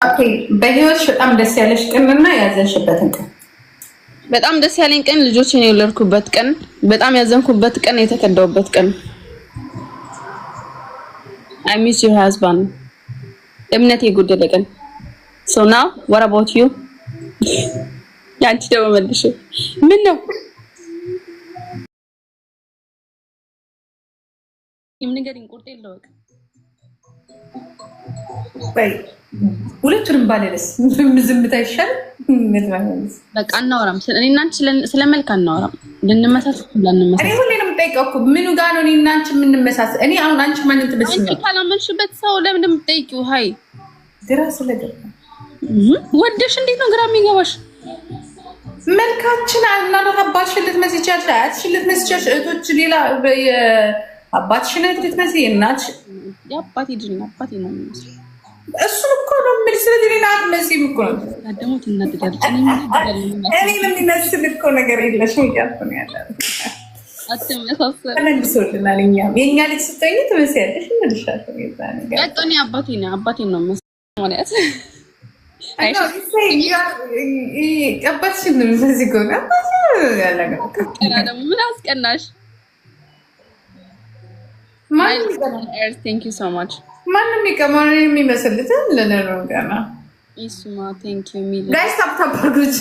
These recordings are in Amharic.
Okay፣ በህይወትሽ በጣም ደስ ያለሽ ቀንና ያዘንሽበትን ቀን። በጣም ደስ ያለኝ ቀን ልጆችን የወለድኩበት ቀን፣ በጣም ያዘንኩበት ቀን የተከዳሁበት ቀን። I miss your husband። እምነት የጎደለ ቀን። So now what about you? ያንቺ ደግሞ መልሽ። ምን ነው ንገሪኝ፣ ቁርጤን ልወቅ። ቆይ፣ ሁለቱንም ባልልስ ዝምታ ይሻል? በቃ አናወራም። እኔና አንቺ ስለ መልክ አናወራም። ልንመሳሰል እኔ ላንመሳሰል ሁሌ ነው የምጠይቀው እኮ፣ ምኑ ጋ ነው እኔና አንቺ የምንመሳሰል? እኔ አሁን አንቺ ማንን አንቺ ትመስኛለሽ? ካላመንሽበት ሰው ለምን እንደምትጠይቂው? ሀይ። ግራ ስለገባ። ወደሽ እንዴት ነው ግራ የሚገባሽ? መልካችን ምናልባት አባትሽን ልትመስይ ይችላል፣ አያትሽን ልትመስይ ይችላል፣ እህቶች ሌላ አባትሽን እህት ልትመስይ፣ እናትሽ የአባቴ ልጅ ነው፣ አባቴ ነው የሚመስለው። እሱን እኮ ነው የምልሽ። ስለዚህ ሌላ አትመስይም እኮ ነው። ደግሞ ትናደዳለች። እኔ ምን ይደላል? እኔን የሚመስል እኮ ነገር የለሽም እያልኩ ነው ያለው። አትመሳሰል። ተመልሶልናል። እኛም የእኛ ልጅ ስትሆኚ ትመስያለሽ እንልሻለን። የዛ ነገር በቃ እኔ አባቴ ነው፣ አባቴ ነው የሚመስለው ማለት። አባትሽን ነው የሚመስል ከሆነ አባትሽን ያለ ነገር። ቀና ደግሞ ምን አስቀናሽ? ማንም ይቀናል። Thank you so much. ማንም ይቀማው የሚመስል ልጅ አለ ነው ገና። ኢሱማ thank you ሚል። Guys, tap tap አድርጉት።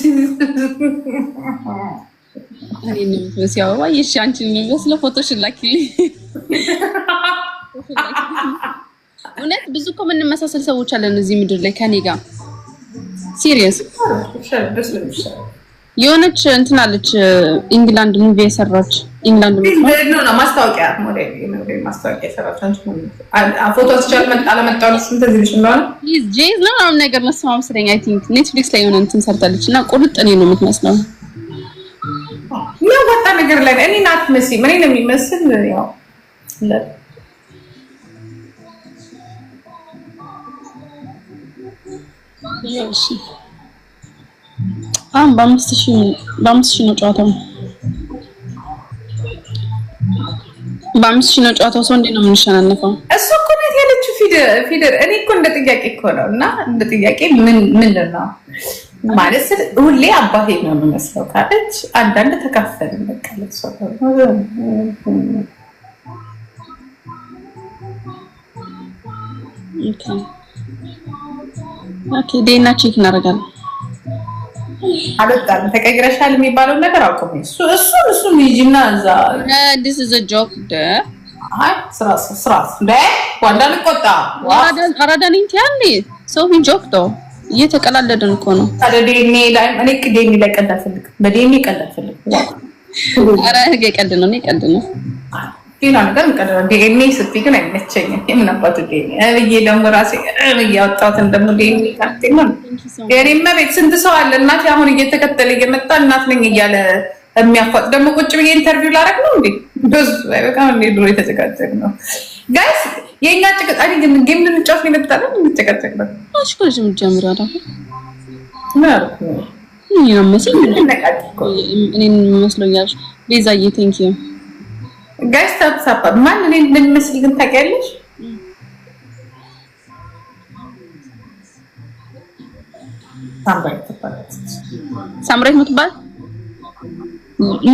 እኔ ነው የምትመስይው አበባ። እሺ፣ አንቺን የሚመስለው ፎቶሽን ላኪልኝ። እውነት ብዙ እኮ የምንመሳሰል ሰዎች አለን እዚህ ምድር ላይ ከኔ ጋር፣ serious። የሆነች እንትን አለች፣ ኢንግላንድ movie የሰራች፣ ኢንግላንድ ነው ማስታወቂያ፣ ሞዴል፣ የሞዴል ማስታወቂያ የሰራች። አንቺ ፎቶ ስቻል አለመጣሁልሽም፣ ትዝ ይልሽ እንደሆነ። ጄዝ ነው ምናምን ነገር ነው ስሟ መሰለኝ። I think ኔትፍሊክስ ላይ የሆነ እንትን ሰርታለች እና ቁርጥ እኔ ነው የምትመስለው። የሚያዋጣ ነገር ላይ እኔን አትመስይም። እኔን የሚመስል ያው እሺ፣ አሁን በ5,000 ነው ጨዋታው። በ5,000 ነው ጨዋታው። ሰው እንዴት ነው የምንሸናነፈው? እሱ እኮ ናት ያለችው ፊደር። እኔ እኮ እንደ ጥያቄ እኮ ነው፣ እና እንደ ጥያቄ ምን ምንድን ነው ማለት ስል ሁሌ አባቴ ነው የምመስለው ካለች አንዳንድ ተካፈልን። በቃ ለእሷ Okay, DNA check እናደርጋለን። አልወጣም ተቀይረሻል የሚባለውን ነገር አቁሚ። እሱን ሂጂና እዛ This is a joke ደ አይ፣ ስራ ስራ እንደ ዋንዳ ልቆጣ። አራዳ ነኝ ትያለሽ። ሰው joke ዶ እየተቀላለድን እኮ ነው። ታዲያ ዲኤንኤ ላይ፣ እኔ ዲኤንኤ ላይ ቀልድ አልፈልግም። በዲኤንኤ ቀልድ አልፈልግም። ኧረ ቀልድ ነው፣ እኔ ቀልድ ነው። ሌላ ነገር እንቀልዳለን። ዲኤንኤ ስትይ ግን አይመቸኝም። የምን አባቱ ዲኤንኤ ብዬ ደግሞ ራሴ ብዬ ያወጣሁትን ደግሞ ዲኤንኤ ካርቴ ነው። የእኔማ ቤት ስንት ሰው አለ እናቴ አሁን እየተከተለ እየመጣ እናት ነኝ እያለ የሚያፏጥ። ደግሞ ቁጭ ብዬ interview ላደርግ ነው እንዴ? ብዙ በጣም እንዴ ድሮ የተጨቃጨቅ ነው guys። የእኛ ጭቅጭቅ ግን game ልንጫወት ነው የመጣነው፣ እንጨቃጨቅ ነው። አንቺ እኮ ነሽ የምትጀምሪው አይደል? ምን አልኩ? እኔን መሰለኝ። እንነቃጭ እኮ። እኔን መስሎኛል። ቤዛዬ thank you. Guys, tap tap። ማን እኔ እንደሚመስል ግን ታውቂያለሽ? ሳምራዊት ትባላለች። ሳምራዊት የምትባል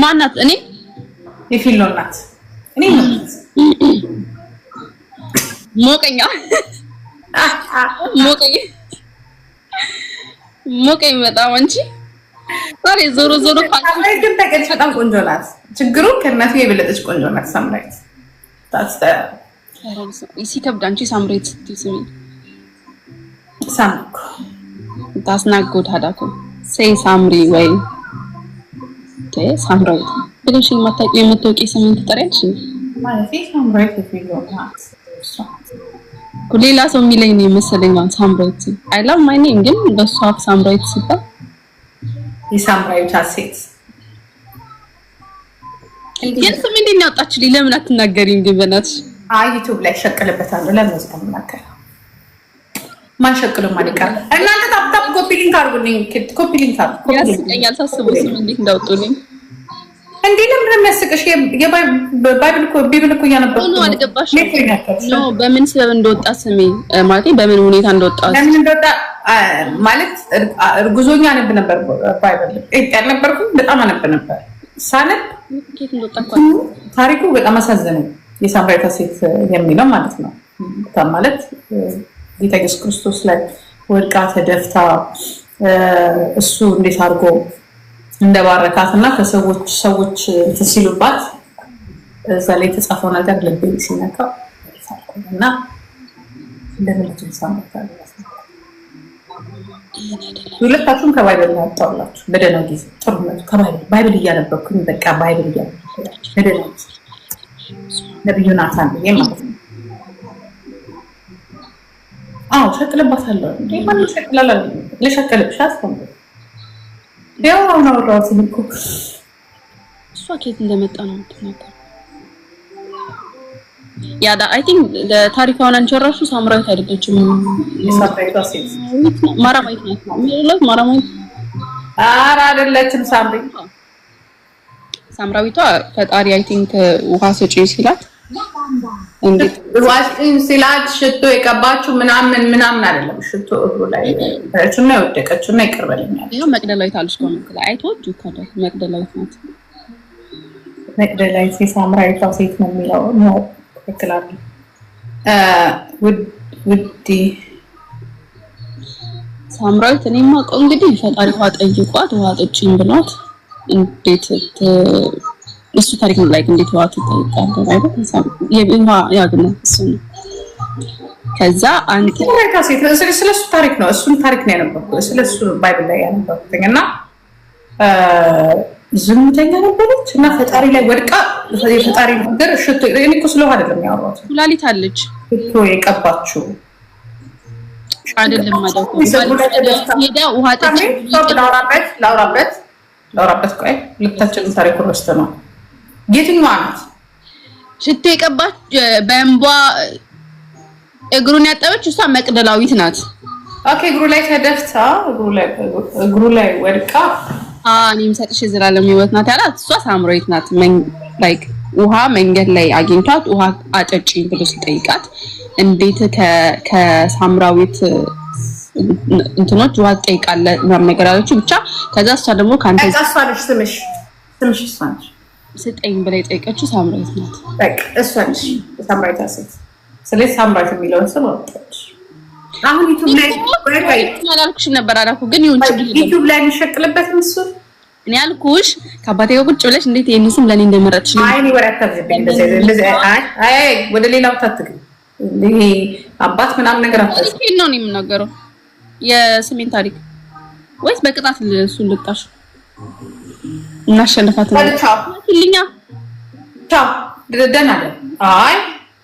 ማናት? እኔ የፊሎ እናት እኔ ነው። ሞቀኛ ሞቀኝ ሞቀኝ በጣም። አንቺ ዛሬ ዞሮ ዞሮ ሳምራዊት ግን ታውቂያለሽ፣ በጣም ቆንጆ ናት። ችግሩ ከእናቱ የበለጠች ቆንጆ ናት ሳምራዊት። ሲከብድ አንቺ ሳምራዊት ስትይ ስሚ። ሳምኩ። ታስናጎድ ሀዳኩ say ሳምሪ ወይ ሳምራዊት ብለሽ የማታውቂው የምታውቂ ስምን ትጠሪያለሽ? ማለት ሳምራዊት የፊሎ ናት። ሌላ ሰው የሚለኝ ነው የመሰለኝ። አሁን ሳምራዊት፣ I love my name፣ ግን በእሷ አፍ ሳምራዊት ሲባል የሳምራዊቷ ሴት። ግን ስም እንዴት ነው ያወጣችልኝ? ለምን አትናገሪም ግን በእናትሽ? አይ፣ ዩቲዩብ ላይ ሸቅልበታለሁ። ለምን እዚህ ጋር የምናገረው? ማን ሸቅሎ ማን ይቀር? እናንተ tap tap copy link አድርጉልኝ። Copy link አድርጉ። ያስቀኛል ሳስበው ስም እንዴት እንዳወጡልኝ። እንዴ፣ ለምን ነው የሚያስቅሽ? የ Bible እኮ Bible እኮ እያነበብኩ No. ነው። አልገባሽም። No፣ በምን ስበብ እንደወጣ ስሜ፣ ማለት በምን ሁኔታ እንደወጣ። ለምን እንደወጣ ማለት እርጉዞኛ አነብ ነበር። Bible ያልነበርኩም በጣም አነብ ነበር። ሳነብ ታሪኩ በጣም አሳዘነኝ። የሳምራዊቷ ሴት የሚለው ማለት ነው። ማለት ጌታ ኢየሱስ ክርስቶስ ላይ ወድቃ ተደፍታ እሱ እንዴት አድርጎ እንደባረካት እና ከሰዎች ሰዎች እንትን ሲሉባት እዛ ላይ የተጻፈው ነገር ልቤን ሲነካ እና እንደምን ልጅ ሳምራዊት፣ ሁለታችሁም ከ Bible ነው ያወጣሁላችሁ። በደህና ጊዜ ጥሩነቱ ከ Bible Bible እያነበብኩኝ፣ በቃ Bible እያነበብኩኝ በደህና ጊዜ ነብዩ ናታን ብዬ ማለት ነው። አዎ ሸቅልባታለሁ። እንዴ ማንም ሸቅላል ልሸቅልብሽ አስፈልግ። ያው አሁን አወራሁት እኮ። እሷ ከየት እንደመጣ ነው የምትናገረው። Yeah, I think ታሪካውን አንቺ ራሱ ሳምራዊት አይደለችም። የሳምራዊቷ ሴት። ማራማዊት ናት የሚለው ማራማዊት። ኧረ አይደለችም ሳምሪ። ሳምራዊቷ ፈጣሪ I think ውሃ ስጪ ሲላት እንዴት ውሃ ስጪኝ ሲላት ሽቶ የቀባችው ምናምን ምናምን አይደለም። ሽቶ እግሩ ላይ እና የወደቀችው እና ይቅር በለኛል። ያው መቅደላዊት አለች comment ላይ፣ አይቶት ይካዳል። መቅደላዊት ናት። መቅደላዊት የሳምራዊቷ ሴት ነው የሚለው ነው፣ ትክክል አለ። ውዲ። ሳምራዊት እኔ የማውቀው እንግዲህ ፈጣሪ ውሃ ጠይቋት ውሃ ጠጪኝ ብሏት እንዴት እሱ ታሪክ ነው፣ like እንዴት ውሃ ትጠይቃለህ አይደል? የውሃ ያ ግን እሱ ነው። ከዛ አንተ ሳምራዊቷ ሴት ስለሱ ታሪክ ነው። እሱን ታሪክ ነው ያነበብኩት። ስለሱ Bible ላይ ያነበብኩት እና ዝሙተኛ ነበረች እና ፈጣሪ ላይ ወድቃ የፈጣሪ ነገር ሽቶ፣ እኔ እኮ ስለውሃ አይደለም ያወራሁት። ኩላሊት አለች። ሽቶ የቀባችው አይደለም ማለት ሄዳ ውሃ ጠጪ ላውራበት ላውራበት ላውራበት፣ ቆይ ሁለታችንም ታሪኩን ረስተ ነው። የትኛዋ ናት? ሽቶ የቀባች በእንቧ እግሩን ያጠበች እሷ መቅደላዊት ናት። Okay፣ እግሩ ላይ ተደፍታ እግሩ ላይ ወድቃ እኔ የምሰጥሽ የዘላለም ሕይወት ናት ያላት እሷ ሳምራዊት ናት። Like ውሃ መንገድ ላይ አግኝቷት ውሃ አጠጪኝ ብሎ ሲጠይቃት እንዴት ከሳምራዊት እንትኖች ውሃ ትጠይቃለህ ምናምን ነገር አለችው። ብቻ ከዛ እሷ ደግሞ ከአንተ እሷ ነች፣ ስምሽ ስምሽ እሷ ነች። ስጠኝ ብላ የጠየቀችው ሳምራዊት ናት። በቃ እሷ ነች ሳምራዊቷ ሴት። ስለዚህ ሳምራዊት የሚለውን ስም አወጣች። አሁን YouTube ላይ አላልኩሽም ነበር አላልኩ፣ ግን ይሁን ችግር የለም። YouTube ላይ የሚሸቅልበት እሱ እኔ አልኩሽ ከአባቴ ጋር ቁጭ ብለሽ እንዴት ይሄን ስም ለእኔ እንደመረጥሽ። አይ እኔ ወሬ አታብዥብኝ። እንደዚህ እንደዚህ አይ አይ ወደ ሌላው ታትግቢ። ይሄ አባት ምናምን ነገር አታብዥ። ታሪኬን ነው እኔ የምናገረው፣ የስሜን ታሪክ ወይስ በቅጣት እሱን ልቅጣሽ? እናሸንፋት ነው ቻው። ልኛ። ቻው፣ ደህና ነን። አይ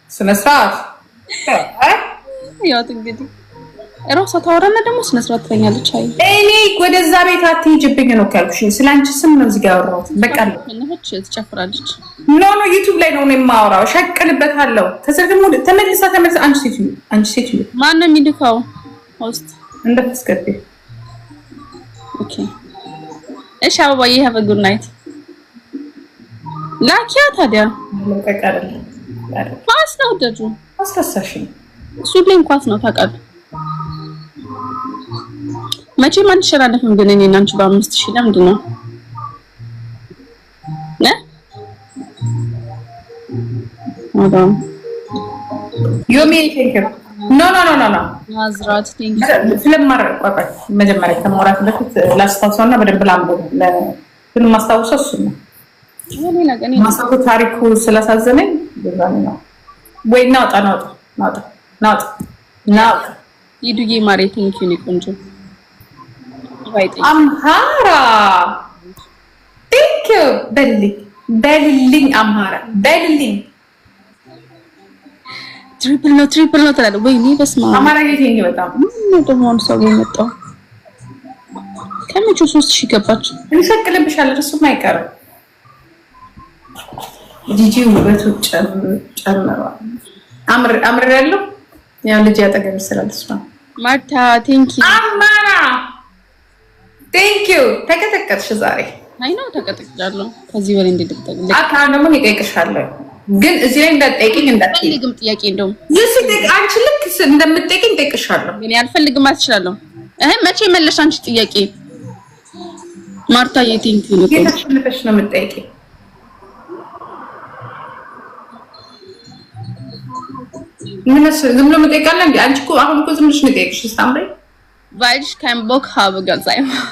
ስነ ስርዓት፣ አይ። ያው እንግዲህ እራሷ ታወራና ደግሞ ስነ ስርዓት ትለኛለች። አይ። እኔ ወደዛ ቤት አትሂጂብኝ ነው ያልኩሽ። ስለ አንቺ ስም ነው እዚህ ጋር ያወራሁት። በቃ። አሸነፈች፣ ትጨፍራለች። No, no, YouTube ላይ ነው የማወራው። እሸቅልበታለሁ። ከዛ ደግሞ ተመልሳ ተመልሳ አንቺ ሴትዮ፣ አንቺ ሴትዮ። ማን ነው የሚልከው host? እንደተስገቢ። Okay እሺ፣ አበባዬ have a good night። ላኪያ ታዲያ። መልቀቅ አይደለም። ኳስ ነው ደጁ። አስረሳሽኝ። እሱ ላይ ኳስ ነው ታውቃለህ። መቼም አንሸናነፍም፣ ግን እኔ እና አንቺ በ5,000 ለምንድን ነው እ አዳም? ዮሚ thank you። No, no, no, no, no. ናዝራት thank። ስለማር ቆይ፣ መጀመሪያ ከማውራት በፊት ላስታውሰው እና በደንብ ላንብብ። ግን ማስታውሰው እሱ ነው። ማስታውሰው ታሪኩ ስላሳዘነኝ በዛ ነው። ወይ ናውጣ ናውጣ ናውጣ ናውጣ ናውጣ። ይዱዬ ማሬ thank you ቆንጆ። አምሃራ thank you በልልኝ በልልኝ፣ አምሃራ በልልኝ። Triple ነው፣ triple ነው ትላለህ። ወይኔ በስመ አብ። አማራ thank you በጣም። ምን ነው ደግሞ አሁን ሰው የመጣው? ከመቼው 3,000 ገባች? እንሸቅልብሻለን፣ እሱም አይቀርም። ጂጂ ውበቱ ጨምሯል። አምር ያለው ያው ልጅ ያጠገብ ስላለ እሷ። ማርታ thank you። አማራ thank you። ተቀጠቀጥሽ ዛሬ። አይ ነው፣ ተቀጥቅጫለሁ። ከዚህ በላይ እንዴት ልጠቅልቅ? አካል ደግሞ እጠይቅሻለሁ፣ ግን እዚህ ላይ እንዳትጠይቂኝ እንዳትጠይቂኝ። አልፈልግም ጥያቄ እንደውም። ይህ አንቺ ልክ እንደምትጠይቂኝ እጠይቅሻለሁ። እኔ አልፈልግም ማለት እችላለሁ። መቼ መለሽ አንቺ ጥያቄ ማርታ? Thank you። የተሸነፈሽ ነው የምትጠይቂው። ምን ዝም ብሎ መጠየቅ አለ እንዴ? አንቺ እኮ አሁን እኮ ዝም ብለሽ ነው የጠየቅሽ። ስታምሪ Weil ich keinen Bock habe, ganz einfach.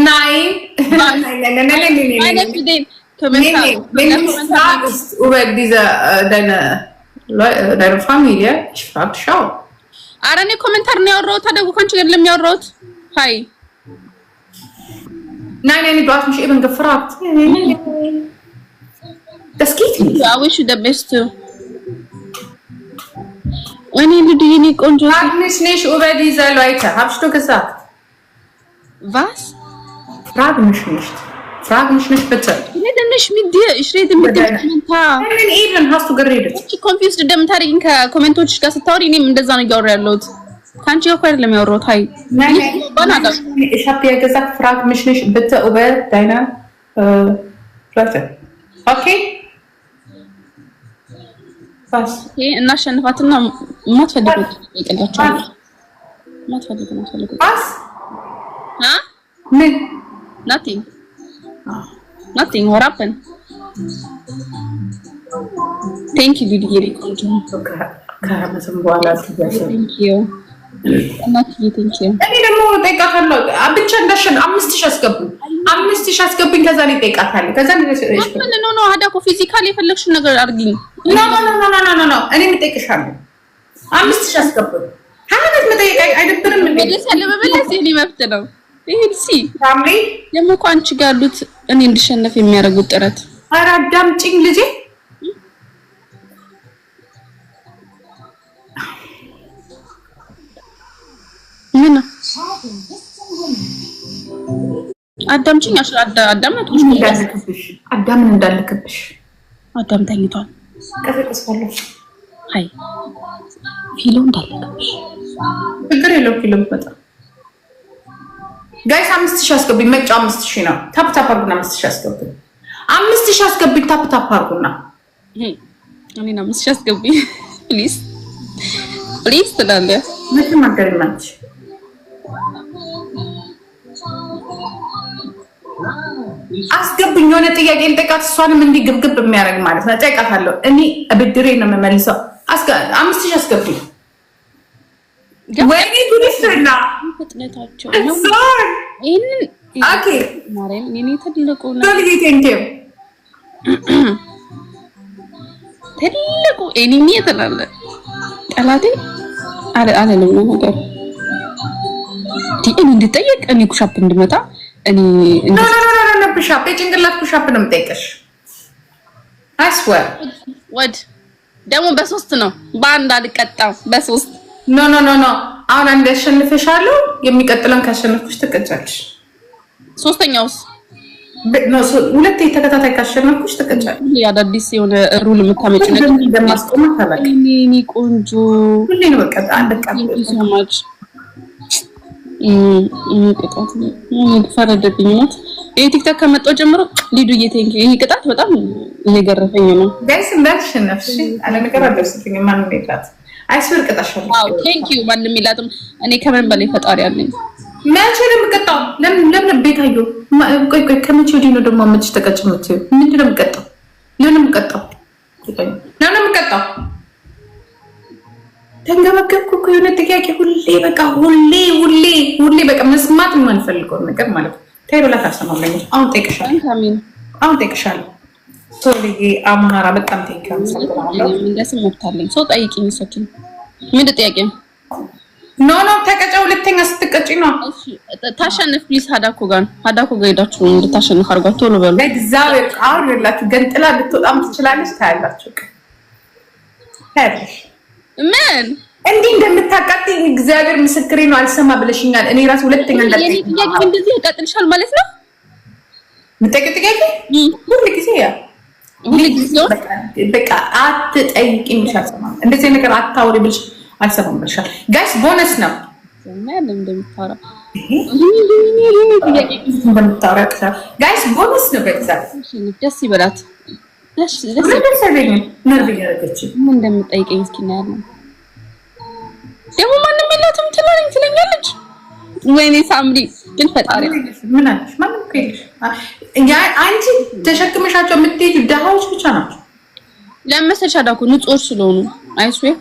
Nein. Nein, nein, nein, nein, nein, nein, nein. Für den Nee, Kommentar. nee. Wenn du mich fragst über diese, deine Familie, ich frag dich auch. ኧረ እኔ Kommentar ነው ያወራሁት። ታዲያ እኮ ከአንቺ ጋር አይደለም ያወራሁት። Hi. Nein, nein, du hast mich eben gefragt. Das geht nicht. I wish you the best too. ወይኔ ልዱ የኔ ቆንጆ። Frag mich nicht über diese Leute, hab ich doch gesagt. Was? Frag mich nicht. Frag mich nicht, bitte. Ich rede nicht mit dir, ich rede mit dem Kommentar. Nein, eben hast du geredet. አንቺ confused እንደምታደርጊኝ ከ comment ኦች ጋር ስታወሪ እኔም እንደዛ ነው እያወራ ያለሁት። ከአንቺ ጋር እኮ አይደለም ያወራሁት። Hi. Nein, nein, ich habe dir gesagt, frag mich nicht bitte über deine Leute. Okay? Was? እናሸንፋትና የማትፈልጉት ይቀላችኋል። ማትፈልጉ ማትፈልጉ Was? አ ምን? Nothing, nothing. What happened? Thank you ሊዲዬ ቆንጆ። ከዓመትም በኋላ። Thank you እናትዬ፣ thank you። እኔ ደግሞ እጠይቃታለሁ። ብቻ እንዳሸን 5,000 አስገቡኝ፣ 5,000 አስገቡኝ። ከዛ እኔ እጠይቃታለሁ። ከዛ ምን? No, no, ሀዳ እኮ physical የፈለግሽውን ነገር አድርጊኝ። No, no, no, no, no, no, እኔ እጠይቅሻለሁ። 5,000 አስገቡኝ። 20 ዓመት መጠየቅ አይደብርም እንዴ? መለስ ያለ መመለስ የኔ መብት ነው። ይሄን ሲ Family. ደግሞ እኮ አንቺ ጋር ያሉት እኔ እንድሸነፍ የሚያደርጉት ጥረት። ኧረ አዳምጪኝ ልጄ። ምን አዳምጪኝ? አዳመጥኩሽ። እንዳልክብሽ፣ አዳምን እንዳልክብሽ። አዳም ተኝቷል። ቀሰቅስፋለሁ። Hi ፊሎ እንዳለክብሽ። ችግር የለውም። ኪሎ በጣም guys፣ 5,000 አስገቡኝ። መጫው 5,000 ነው። Tap tap አድርጉና 5,000 አስገቡኝ። 5,000 አስገቡኝ። Tap tap አድርጉና። እኔን 5,000 አስገቡኝ please, please ትላለህ። መቼም አትደሪም አንቺ። አስገቡኝ። የሆነ ጥያቄ ልጠይቃት፣ እሷንም እንዲህ ግብግብ የሚያደርግ ማለት ነው። እጠይቃታለሁ። እኔ ብድሬ ነው የምመልሰው። 5,000 አስገቡኝ። ወይኔ ጉድሽና። ፍጥነታቸው ይህንን። Okay. ማርያም እኔ ትልቁ ሶልዬ thank you. ትልቁ enemy ትላለህ። ጠላቴ አለለም ነው ነገር እኔ እንድጠየቅ፣ እኔ push-up እንድመጣ እኔ No, no, no, no, push-up፣ የጭንቅላት push-up ነው የምጠይቅሽ። I swear. ወድ ደግሞ በሶስት ነው፣ በአንድ አልቀጣም፣ በሶስት። No, no, no, no፣ አሁን አንድ ያሸንፍሻለሁ። የሚቀጥለውን ካሸነፍኩሽ ትቀጫለሽ። ሶስተኛውስ? ሁለት ተከታታይ ካሸነፍኩሽ ትቀጫለሽ። አዳዲስ የሆነ rule የምታመጪው ነገር። እንደማስቆማት አላውቅም። የኔ ቆንጆ። ሁሌ ነው በቃ በቃ። So much ቅጣት ፈረደብኝ። ሞት ይሄ ቲክቶክ ከመጣሁ ጀምሮ ሊዱዬ thank you። ይሄ ቅጣት በጣም እየገረፈኝ ነው። Guys፣ እንዳትሸነፍሽ አለነገር አልደርስብኝም። ማንም የላት፣ I swear ቅጣሻለሁ። Wow, thank you። ማንም የላትም። እኔ ከምን በላይ ፈጣሪ አለኝ። መቼ ነው የምቀጣው? ለምን ለምን ቤታዮ፣ ቆይ ቆይ፣ ከመቼ ወዲህ ነው ደግሞ መች ተቀጭ የምትይው? ምንድን ነው የምቀጣው? ለምን ነው የምቀጣው? ለምን ነው የምቀጣው? ተንገበገብኩ እኮ። የሆነ ጥያቄ ሁሌ በቃ ሁሌ ሁሌ ሁሌ በቃ መስማት የማንፈልገውን ነገር ማለት ነው። ተይ ብላት አልሰማለኝ። አሁን ጠይቅሻለሁ። አሜን። አሁን ጠይቅሻለሁ። ሶልዬ አማራ በጣም thank you፣ አመሰግናለሁ። እንደስም መብት አለኝ። ሰው ጠይቂኝ። እሰኪኝ ምንድን ጥያቄ? No, no፣ ተቀጫ። ሁለተኛ ስትቀጪ ነው። ታሸንፍ please። ሀዳኮ ጋር ሄዳችሁ እንድታሸንፍ አድርጓት። ቶሎ በሉ። እግዚአብሔር አሁን ይላችሁ ገንጥላ ልትወጣም ትችላለች። ታያላችሁ፣ ታያለሽ። ምን? እንዲህ እንደምታቃጥኝ እግዚአብሔር ምስክሬ ነው። አልሰማ ብለሽኛል። እኔ ራሱ ሁለተኛ የኔ ጥያቄ እንደዚህ ያቃጥልሻል ማለት ነው? የምጠይቂው ጥያቄ ሁሉ ጊዜ ያ ሁሉ ጊዜ። በቃ አትጠይቂኝ ብልሽ አልሰማም። እንደዚህ ነገር አታውሪ ብልሽ አልሰማም ብልሻል። Guys፣ bonus ነው። እንደምታወራ እንደምታወራ guys፣ bonus ነው። በእግዚአብሔር። ደስ ይበላት። ደስ ደስ ደስ አይለኝም። ነርቭ እያደረገችኝ። ምን እንደምጠይቀኝ እስኪ እናያለን። ደግሞ ማንም የላትም ትላለኝ ትለኛለች። ወይኔ ሳምሪ ግን ፈጣሪ ምን አለሽ? ማንም እኮ የለሽ። አንቺ ተሸክመሻቸው የምትሄጂው ድሃዎች ብቻ ናቸው። ለመሰልሽ አዳኩ ንጹህ ስለሆኑ I swear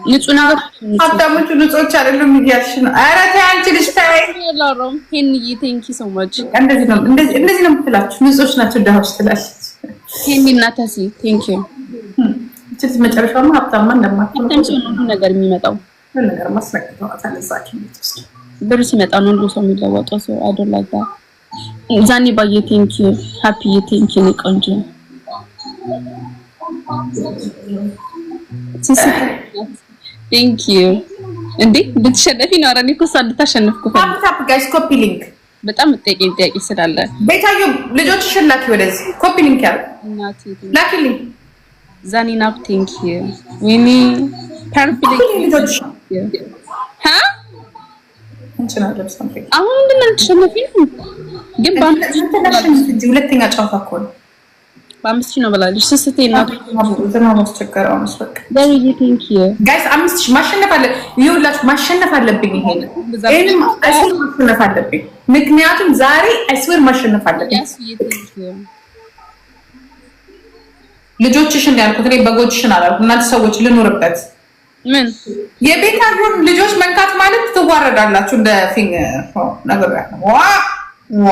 ንጹህ ነገር። ሀብታሞቹ ንጹዎች አይደሉም እያልሽ ነው? ኧረ ተይ አንቺ ልጅ ተይ። ላሮም ሄንዬ thank you so much። እንደዚህ ነው እንደዚህ ነው የምትላችሁ። ንጹዎች ናቸው ድሃዎች ትላለች። ሄኒ እና ተሲ thank you። እቺ ልጅ መጨረሻውማ ሀብታማ እንደማትሆን ሀብታም ሲሆን ሁሉ ነገር የሚመጣው። ሁሉ ነገር ማስነቅተዋታል። እዛ ሐኪም ቤት ውስጥ ብር ሲመጣ ነው ሁሉ ሰው የሚለወጠው። ሰው I don't like that። ዛኒ ባዬ thank you፣ ሃፒዬ thank you፣ ቆንጆ ሲሲ thank you። እንዴ እንድትሸነፊ ነው? ኧረ እኔ እኮ እሷ እንድታሸንፍ እኮ tap tap guys፣ copy link። በጣም የምትጠይቀኝ ጥያቄ ስላለ። ቤታዮ ልጆችሽን ላኪ ወደዚህ፣ copy link ያሉ እናቴ ላኪልኝ። ዛኒናብ thank you። ወይኔ purple copy link ልጆችሽ ሀ እንትን አለ something። አሁን ምንድን ነው ልትሸነፊ ነው? ግን በአምስት እንትን እንጂ ሁለተኛ ጨዋታ እኮ ነው። በ5,000 ነው ብላለች። ስስቴ እናቱ ዝናቡ አስቸገረው። አሁንስ በቃ ዘርዬ thank you። Guys፣ 5,000 ማሸነፍ አለ። ይኸውላችሁ ማሸነፍ አለብኝ። ይሄንን ይሄንን I swear ማሸነፍ አለብኝ። ምክንያቱም ዛሬ I swear ማሸነፍ አለብኝ። ያስዬ thank you። ልጆችሽን ያልኩት እኔ በጎችሽን አላልኩም። እናንተ ሰዎች ልኑርበት። ምን? የቤታዩን ልጆች መንካት ማለት ትዋረዳላችሁ። እንደ ፊኝ ነገር ዋ ዋ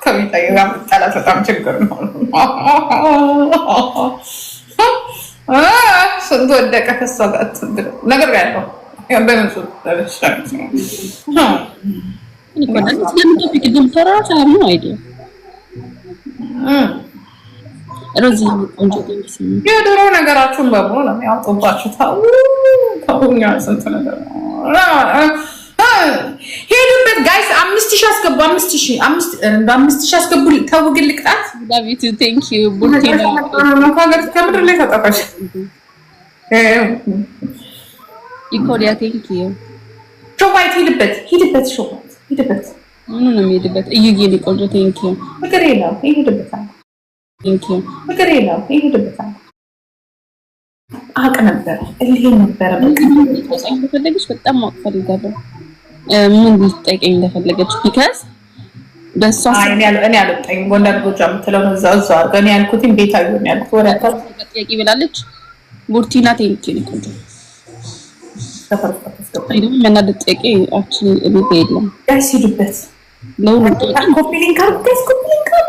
ከቤታዩ ጋር መጣላት በጣም ችግር ነው። ስንት ወደቀ ከእሷ ጋር ነገር ያለው በንጹህ እኔ እኮ አንዳንዴ ስለምን topic እንደምታወራ እራሱ I have no idea። ሮዚ ቆንጆ thank you። የድሮ ነገራችሁን በሙሉ ነው የሚያወጡባችሁ። ተው ተው፣ እኛ ስንት ነገር ሄዱበት። Guys፣ 5,000 አስገቡ። 5,000 5,000 አስገቡ። ተው ግን ልቅጣት። Love you too, thank you ቡርቴና። ከምድር ላይ ተጠፋሽ። ኢኮሪያ thank you። ሾዋይት ሂድበት፣ ሂድበት፣ ሾዋይት ሂድበት። ምኑ ነው የሚሄድበት? እዩዬ የኔ ቆንጆ thank you። ፍቅር የለውም ይሄድበታል። Thank you። ፍቅር የለውም ይሄድበታል። አውቅ ነበር፣ እልሄ ነበረ። በቃ ልትጠይቀኝ እንደፈለገች በጣም ማወቅ ፈልጋለሁ። ምን ልትጠይቀኝ እንደፈለገች because በእሷ አይ እኔ አልወጣኝም። ጎንደር ጎጃም የምትለው ነው እዛው እዛው አድርገው። እኔ ያልኩትኝ ቤታዮ ነው ያልኩት። ወደ ጥያቄ ብላለች። ቡርቲና thank you ቆንጆ። ሰፈር ውስጥ አታስገባኝ። ወይ ደግሞ የሚያናድድ ጥያቄ actually እቤት የለም። Guys ሂዱበት። ለሁሉም ጥያቄ Copy link አድርጉ guys፣ copy link አድርጉ።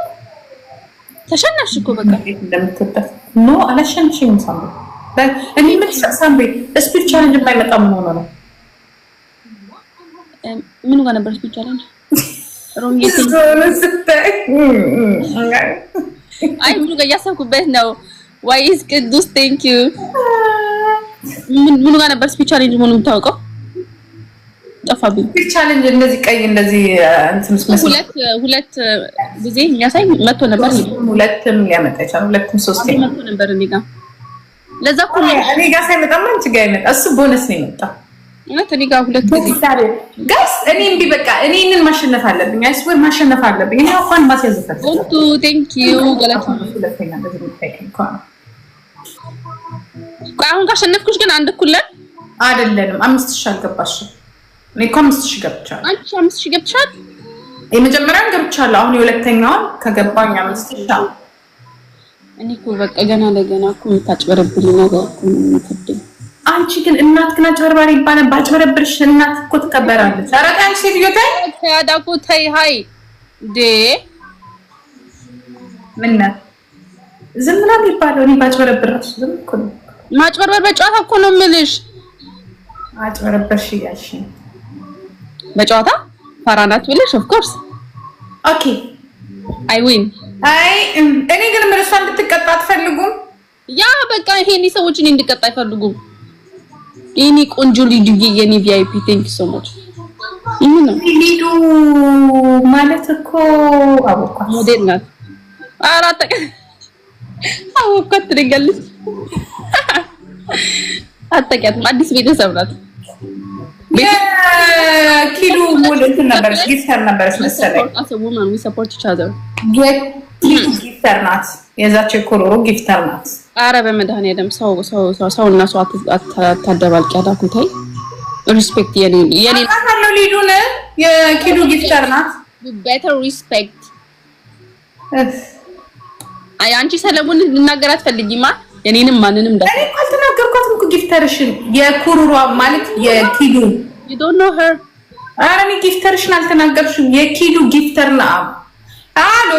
ተሸነፍሽ እኮ በቃ። እንዴት እንደምትወዳት። No አላሸንሽኝም። ሳምሪ እኔ የምልሽ ሳምሪ speed challenge የማይመጣ ምን ሆኖ ነው? ምኑ ጋር ነበር speed challenge? ሮሚ ስታይ አይ ምኑ ጋር እያሰብኩበት ነው። ዋይስ ቅዱስ thank you። ምኑ ጋር ነበር speed challenge መሆኑን የምታውቀው? ጠፋብኝ። Speed challenge እንደዚህ ቀይ እንደዚህ እንትን ውስጥ መስመር ሁለት ሁለት ጊዜ የሚያሳይ መጥቶ ነበር። ሁለትም ሊያመጣ ይችላል። ሁለትም ሶስት መጥቶ ነበር እኔ ጋር። ለዛ እኮ ነው። እኔ ጋር ሳይመጣማ አንቺ ጋር ይመጣ። እሱ ቦነስ ነው የመጣው። እውነት እኔ ጋር ሁለት ጊዜ Guys እኔ እምቢ በቃ እኔ ይህንን ማሸነፍ አለብኝ። I swear ማሸነፍ አለብኝ። እኔ እንኳን ማስያዝ እፈልጋለሁ። ቦንቱ thank you ገለቱ። ሁለተኛ እንደዚህ የምታይቀኝ ከሆነ ቆይ አሁን ካሸነፍኩሽ ግን አንድ እኩል ነን። አይደለንም። 5,000 አልገባሽም። እኔ እኮ 5,000 ገብቻለሁ። አንቺ 5,000 ገብተሻል። የመጀመሪያውን ገብቻለሁ። አሁን የሁለተኛውን ከገባኝ 5,000 አዎ። እኔ እኮ በቃ ገና ለገና እኮ የምታጭበረብኝ ነገር እኮ ነው የሚከብደኝ። አንቺ ግን እናት ግን አጭበርባሪ ይባላል። ባጭበረብርሽ እናት እኮ ትቀበራለች። ኧረ ተይ አንቺ ሴትዮ ተይ። ተያዳኩ ተይ ሀይ እንዴ። ምን ነው ዝም ነው የሚባለው? እኔ ባጭበረብር እራሱ ዝም እኮ ነው። ማጭበርበር በጨዋታ እኮ ነው የምልሽ። አጭበረበርሽ እያልሽ ነው። በጨዋታ ፋራ ናት ብለሽ of course Okay I win። አይ እኔ ግን የምልህ እሷ እንድትቀጣ አትፈልጉም? Yeah በቃ ይሄኔ ሰዎች እኔ እንድቀጣ አይፈልጉም። የኔ ቆንጆ ሊዱዬ የኔ VIP thank you so much። ምን ነው? ሊዱ ማለት እኮ አወኳት። ሞዴል ናት። አራት አወኳት ትለኛለች። አታውቂያትም። አዲስ ቤተሰብ ናት። የኪሉ ሙሉ እንትን ነበረች፣ gifter ነበረች መሰለኝ። Woman, we support each other። የኪሉ gifter ናት፣ የዛች የኮሮሮ gifter ናት። አረ በመድኃኒዓለም ሰው ሰው ሰው ሰው እና ሰው አታደባልቂ። አዳኩ ተይ። Respect የኔ የኔ አውቃታለሁ። ሊዱን የኪዱ gifter ናት። You better respect። አይ አንቺ ሰለሞን ልናገር አትፈልጊማ። የኔንም ማንንም እኔ እኮ አልተናገርኳትም እኮ gifter ሽን፣ የኩሩሯ ማለት የኪዱ። You don't know her። ኧረ እኔ gifter ሽን አልተናገርሽም። የኪዱ gifter ና አሎ።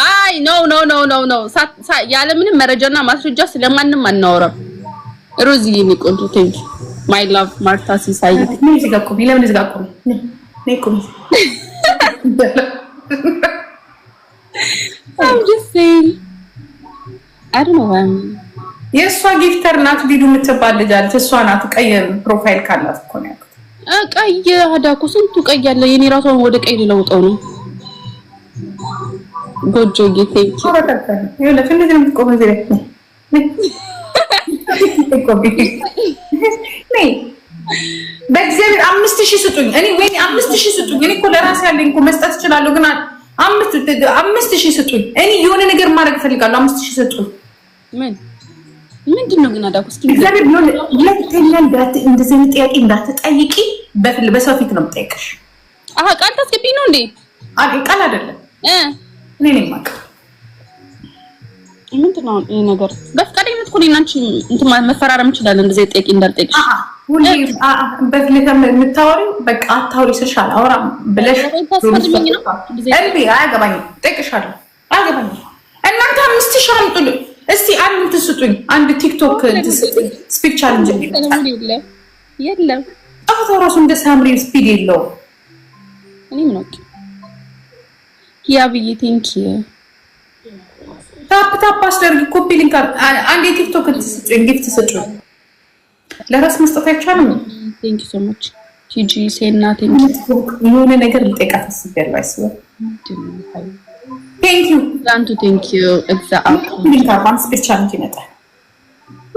አይ no, no, no, no, no፣ ያለምንም መረጃና ማስረጃ ስለማንም አናወራም። ሮዚ የኔ ቆንጆ thank you, my love። ማርታ ሲሳይ። ነይ እዚህ ጋር ቁሚ። ለምን እዚህ ጋር ቁሚ? ነይ ቁሚ። I'm just saying, I don't know why I'm የእሷ gifter ናት። ሊዱ የምትባል ልጅ አለች። እሷ ናት። ቀይ profile ካላት እኮ ነው ያልኩት። ቀይ አዳኮ ስንቱ ቀይ አለ። የኔ ራሷን ወደ ቀይ ልለውጠው ነው። ጎጆ ጌ thank you። ይኸውልህ እንደዚህ ነው የምትቆመው። እዚህ ላይ ቆሚ። ነይ። በእግዚአብሔር 5,000 ስጡኝ። እኔ ወይኔ 5,000 ስጡኝ። እኔ እኮ ለራሴ ያለኝ እኮ መስጠት እችላለሁ፣ ግን 5,000 ስጡኝ። እኔ የሆነ ነገር ማድረግ እፈልጋለሁ። 5,000 ስጡኝ። ምን ምንድን ነው ግን አዳኮ እስኪ እግዚአብሔር ቢሆን ሁለተኛ እንደዚህ አይነት ጥያቄ እንዳትጠይቂ በሰው ፊት ነው የምጠይቅሽ። አሀ ቃል ታስገቢኝ ነው እንዴ? ቃል አይደለም፣ እኔ ነኝ የማውቀው። ምንድን ነው ይሄ ነገር? በፍቃደኝነት እኮ እኔና አንቺ እንትን መፈራረም እንችላለን። እንደዚህ ጥያቄ እንዳልጠይቅሽ። ሁሌ በፊት የምታወሪው በቃ አታውሪ ስልሽ አላወራም ብለሽ ታስፈርሚኝ ነው? እምቢ፣ አያገባኝም። እጠይቅሻለሁ፣ አያገባኝም። እናንተ 5,000 አምጡልኝ እስቲ፣ አንድ እንትን ስጡኝ፣ አንድ ቲክቶክ እንትን ስጡኝ። Speed challenge እንዲመጣ። የለም የለም። ጨዋታው ራሱ እንደ ሳምሪ speed የለውም። እኔ ምን አውቄ። ሂያብዬ thank you። Tap tap አስደርጊ፣ copy link። አንድ የቲክቶክ እንትን ስጡኝ፣ gift ስጡኝ። ለራስ መስጠት አይቻልም። Thank you so much ቲጂ ሴና thank you። የሆነ ነገር ልጠይቃት አስቤያለሁ። አይስበ thank you። ዛንቱ thank you እግዛ። Link አርባን speed challenge ይመጣል።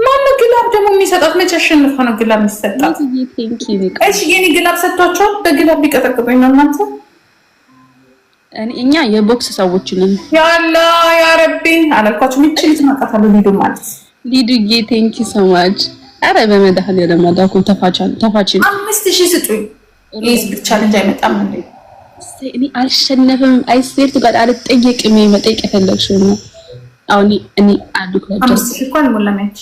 ማነው glove ደግሞ የሚሰጣት? መቼ አሸንፋ ነው glove የሚሰጣት? Thank you። እሺ የኔ glove ሰጥቷቸዋል። በ glove ቢቀጠቅጡኝ ነው እናንተ። እኛ የቦክስ ሰዎች ነን። ያላ ያ ረቢ አላልኳችሁም? ይቺ ልጅ ማውቃታለሁ ሊዱ ማለት። ሊዱዬ thank you so much። አረ በመድኃኒዓለም አዳኮ ተፋቻን ተፋችን። 5,000 ስጡኝ። ይህ speed challenge አይመጣም እንዴ? እኔ አልሸነፍም። I swear to God አልጠየቅም። መጠየቅ የፈለግሽው ነው። አሁን እኔ አሉ 5,000 እኮ አልሞላም። ያንቺ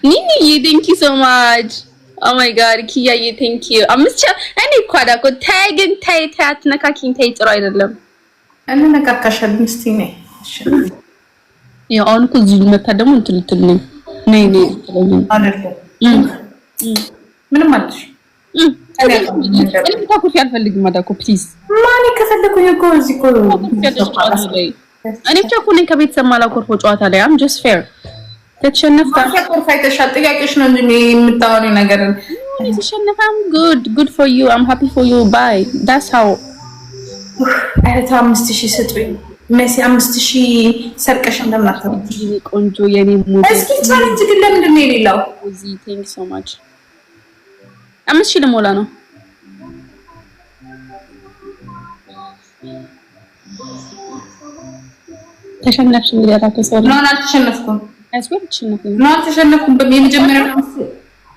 ኒኒዬ thank you so much, oh my God። ኪያዬ thank you። 5,000 እኔ እኮ አዳኮ ተይ ግን ተይ ተይ አትነካኪኝ ተይ፣ ጥሩ አይደለም። እንነካካሻለን። እስኪ ነይ። ያው አሁን እኮ እዚህ መታ ደግሞ እንትን ልትል ነኝ ነይ ነይ ትለኝ። አይደለም፣ ምንም አለሽ። እኔ ታኩርፊ አልፈልግም አዳኮ please። ማን ከፈለኩኝ እኮ እዚህ እኮ እኔ ብቻ እኮ ነኝ ከቤተሰብ ማላኮርፈው ጨዋታ ላይ። I'm just fair። ከተሸነፍክ ኮርፍ አይተሻል። ጥያቄሽ ነው እንጂ የምታወሪው ነገር። ተሸነፈ I'm good, good for you, I'm happy for you, bye, that's how። ኧረ ተው 5,000 ስጡኝ። መሲ 5,000 ሰርቀሽ እንደምናተው። የኔ ቆንጆ የኔ ሙድ። እስኪ challenge ግን ለምንድን ነው የሌለው? ዚ thank so much። 5,000 ልሞላ ነው። ተሸነፍሽ እንግዲህ አዳኮ ሰው No፣ አልተሸነፍኩም። I swear ተሸነፍኩ። No፣ አልተሸነፍኩም። የመጀመሪያውን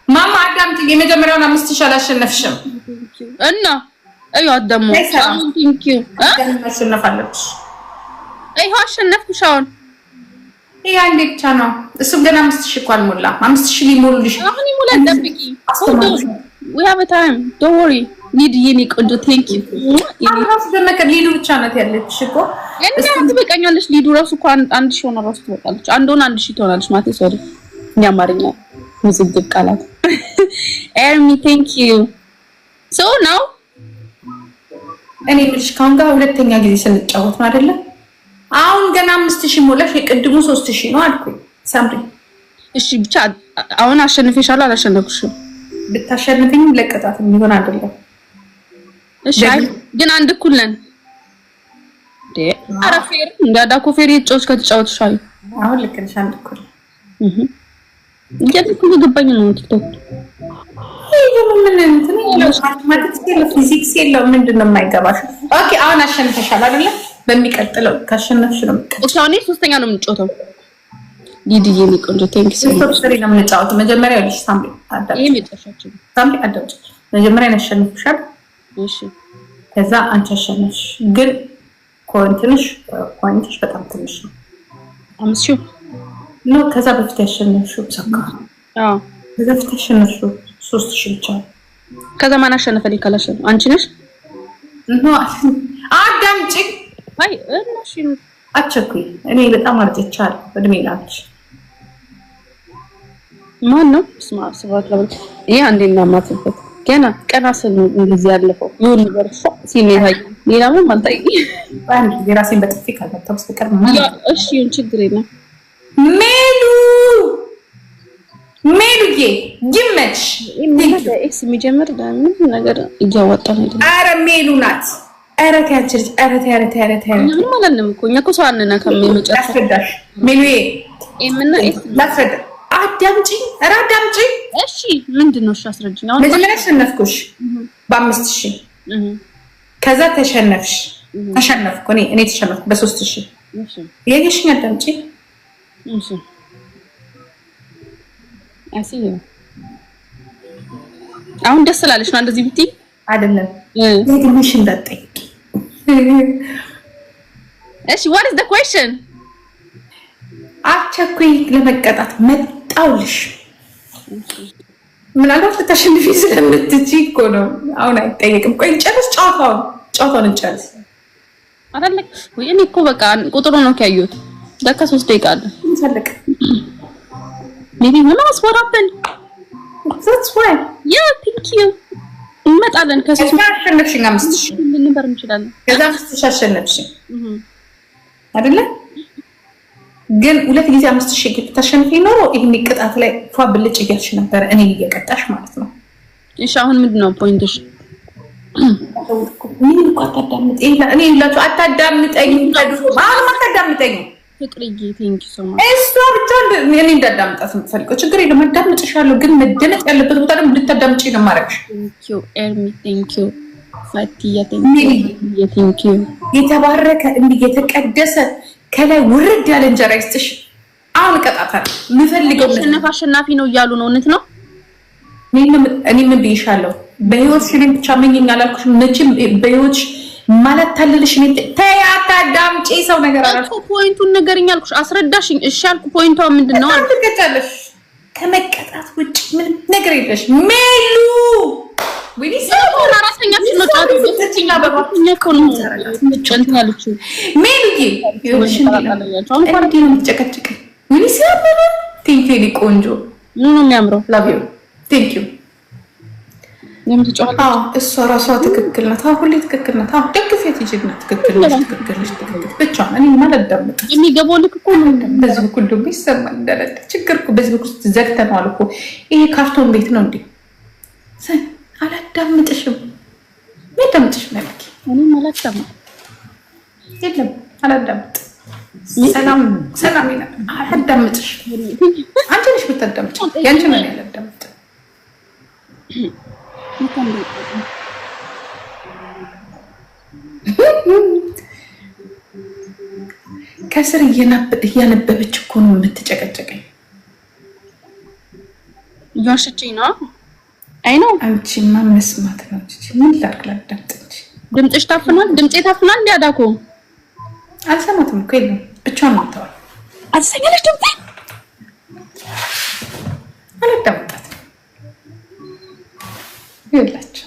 ማማ አዳምጪኝ። የመጀመሪያውን 5,000 አላሸነፍሽም። እና እያት ደግሞ thank you። ማሸነፍ አለብሽ። ይኸው አሸነፍኩሽ አሁን። ይሄ አንዴ ብቻ ነው። እሱም ገና 5,000 እኮ አልሞላም። 5,000 ሊሞሉልሽ አሁን ይሞላል። ጠብቂ። We have a time, don't worry። ሊድ የኔ ቆንጆ thank you። ራሱ ደመቀ ሊዱ ብቻ ናት ያለችሽ እኮ። እና ትበቃኛለች። ሊዱ ራሱ እኮ 1,000 ሆና ራሱ ትበቃለች። አንድ ሆና 1,000 ትሆናለች ማለት sorry፣ የአማርኛ ውዝግብ ቃላት። ኤርሚ thank you so now። እኔ የምልሽ ከአሁን ጋር ሁለተኛ ጊዜ ስንጫወት ነው አይደለ? አሁን ገና 5,000 ሞላሽ። የቅድሙ 3,000 ነው አልኩኝ። ሳምሪ። እሺ ብቻ አሁን አሸንፌሻለሁ አላሸነፍኩሽም? ብታሸንፈኝም ለቅጣት የሚሆን አይደለም። እሺ አይ ግን አንድ እኩል ነን። ኧረ fair እንደ አዳኮ fair የተጫወትሽ ከተጫወትሽ አይ አሁን ልክ ነሽ። አንድ እኩል። እያልኩ እየገባኝ ነው ቲክቶክ። ይሄ ምን እንትን የለው፣ mathematics የለው፣ ፊዚክስ የለው። ምንድን ነው የማይገባሽ? Okay አሁን አሸንፈሻል አይደለ? በሚቀጥለው ካሸነፍሽ ነው የምትቀጪው። Okay አሁን ሶስተኛ ነው የምንጫወተው። ሊድዬ የኔ ቆንጆ thank you so much። Three ነው የምንጫወተው። መጀመሪያ ልጅ ሳምሪ አዳምጪ፣ ይሄ መጨረሻችን። ሳምሪ አዳምጪ። መጀመሪያ ያሸንፍሻል። እሺ። ከዛ አንቺ አሸነፍሽ። ግን ኮንትንሽ point ሽ በጣም ትንሽ ነው። 5,000። No፣ ከዛ በፊት ያሸነፍሽው ሰካ አዎ። ከዛ በፊት ያሸነፍሽው 3,000 ብቻ ነው። ከዛ ማን አሸነፈልኝ? ካላሸነፈ አንቺ ነሽ። No፣ አዳምጪ። አይ እሺ። አትቸኩይ። እኔ በጣም አርጅቻለሁ። እድሜ ላንቺ። ማን ነው? ስማ ስባት ለምን ይሄ አንዴ እናማትበት ገና ቀና ስል ነው እንደዚህ ያለፈው ይሁን ነገር ሲል ነው የታየኝ። ሌላ ምንም አልታየኝም። በአንድ ጊዜ ራሴን በጥፊ ካልመታሁ በስተቀር ማን እሺ ይሁን፣ ችግር የለም። ሜሉ፣ ሜሉዬ ይመች። S የሚጀምር ምን ነገር እያወጣን አይደለም። ኧረ ሜሉ ናት። ኧረ ተይ አንቺ ልጅ፣ ኧረ ተይ፣ ኧረ ተይ፣ ኧረ ተይ፣ ኧረ ተይ። ምንም አላልንም እኮ፣ እኛ እኮ ሰው አንነካም። የመጨረሻ ላስረዳሽ ሜሉዬ፣ M እና S። ላስረዳ። አዳምጪ፣ ኧረ አዳምጪ። እሺ ምንድን ነው? እሺ አስረጅኝ። አሁን መጀመሪያ አሸነፍኩሽ በ5,000። ከዛ ተሸነፍሽ፣ ተሸነፍኩ እኔ ተሸነፍኩ በ3,000። እያየሽኝ አዳምጪ። እሺ አስዩ፣ አሁን ደስ ስላለሽ ነው እንደዚህ ብትይ? አይደለም፣ ደግመሽ እንዳትጠይቂ። እሺ፣ what is the question? አቸኩይ ለመቀጣት መጣውልሽ። ምናልባት ልታሸንፊ ስለምትችይ እኮ ነው። አሁን አይጠየቅም። ቆይ እንጨርስ፣ ጨዋታውን ጨዋታውን እንጨርስ። አይደለ ወይ? እኔ እኮ በቃ ቁጥሩ ነው ያየሁት። ለካ 3 ደቂቃ አለ። እንፈልቅ። Maybe who knows what happened. That's why. Yeah, thank you. እንመጣለን ከሶስት ከዛ አሸነፍሽኝ 5,000። ልንበር እንችላለን። ከዛ 5,000 አሸነፍሽኝ አይደለ? ግን ሁለት ጊዜ 5,000 ብታሸንፊ ኖሮ ይህን ቅጣት ላይ ፏ ብልጭ እያልሽ ነበረ፣ እኔን እየቀጣሽ ማለት ነው። እሺ አሁን ምንድን ነው point ሽ? ምን እኮ አታዳምጥ፣ እኔ ይላችሁ አታዳምጠኝ፣ ከድሮ አሁንም አታዳምጠኝ። ፍቅርዬ thank you so much። እሷ ብቻ እኔ እንዳዳምጣት የምትፈልገው ችግር የለም፣ አዳምጥሻለሁ። ግን መደመጥ ያለበት ቦታ ደግሞ እንድታዳምጪ ነው የማደርግሽ። Thank you ኤርሚ፣ thank you ፈቲያ፣ thank you, thank you። የተባረከ እንዲህ የተቀደሰ ከላይ ውርድ ያለ እንጀራ ይስጥሽ። አሁን እቀጣታለሁ የምፈልገው አሸነፍ አሸናፊ ነው እያሉ ነው። እውነት ነው። እኔ ምን ብዬሻለሁ? በህይወትሽ እኔን ብቻ መኝኝ አላልኩሽም? መቼም በህይወትሽ ማላታልልሽ እኔ ተይ፣ አታዳምጪ ሰው ነገር አላልኩም እኮ። Point ኡን ንገሪኝ አልኩሽ፣ አስረዳሽኝ። እሺ አልኩ። Point ኧ ምንድን ነው አልኩ። ትቀጫለሽ። ከመቀጣት ውጭ ምንም ነገር የለሽ ሜሉ። ወይኔ አራተኛችን ነው ጨዋታ። እኛ እኮ ነው እንትን ያለችው። ሜሉዬ ይኸውልሽ፣ እንዲህ ነው የምትጨቀጭቀኝ። ወይኔ ሲያምር! Thank you የኔ ቆንጆ። ምን ነው የሚያምረው? Love you, thank you። ለምን ትጫወታለች? አዎ እሷ ራሷ ትክክል ናት። አዎ ሁሌ ትክክል ናት። አዎ ደግፊያት ሂጂና ትክክል ነሽ፣ ትክክል ነሽ፣ ትክክል ብቻ እኔ አላዳምጥም። የሚገባው ልክ እኮ ነው። በዚህ በኩል ደግሞ ይሰማል እንዳለ ችግር እኮ በዚህ በኩል ዘግተነዋል እኮ። ይሄ ካርቶን ቤት ነው እንዴ? አላዳምጥሽም። የሚያዳምጥሽ መልክ እኔም አላዳምጥም። የለም፣ አላዳምጥ። ሰላም ሰላም ይላል። አላዳምጥሽ። አንቺ ነሽ የምታዳምጪ። ያንቺ ነው ያላዳምጥ። ከስር እያነበበች እኮ ነው የምትጨቀጨቀኝ። እየዋሸችኝ ነው። አይ ነው። አንቺማ መስማት ነው እንጂ ምን ላድርግ ላዳምጥ እንጂ። ድምፅሽ ታፍኗል። ድምፄ ታፍኗል። እንዲ አዳኮ አልሰማትም እኮ፣ የለም፣ ብቻዋን ነው የምታወራው። አትሰኛለሽ ድምፄ? አላዳምጣትም። ይኸውላችሁ።